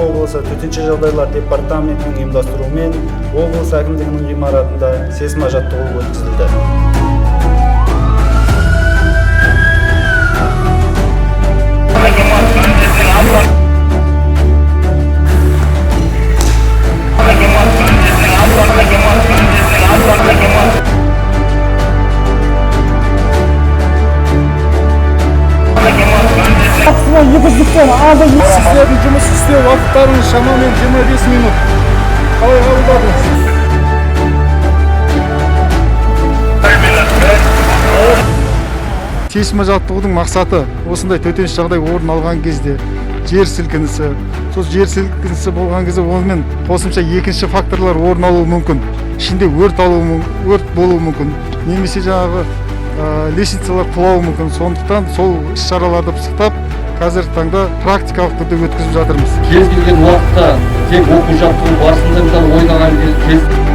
облысы төтенше жағдайлар департаментінің ұйымдастыруымен облыс әкімдігінің ғимаратында сейсможаттығу өткізілді. Сіздердің жұмыс істеу уақыттарыңыз шамамен 25 минут. Қалай қабылдадыңыз? Сейсможаттығудың мақсаты осындай төтенше жағдай орын алған кезде жер сілкінісі, сол жер сілкінісі болған кезде онымен қосымша екінші факторлар орын алуы мүмкін. Ішінде өрт алуы, өрт болуы мүмкін, немесе жаңағы лестницалар құлауы мүмкін. Сондықтан сол іс шараларды пысықтап, қазіргі таңда практикалық түрде өткізіп жатырмыз. Кез келген уақытта тек оқу жаттығу барысында ойнаған кез.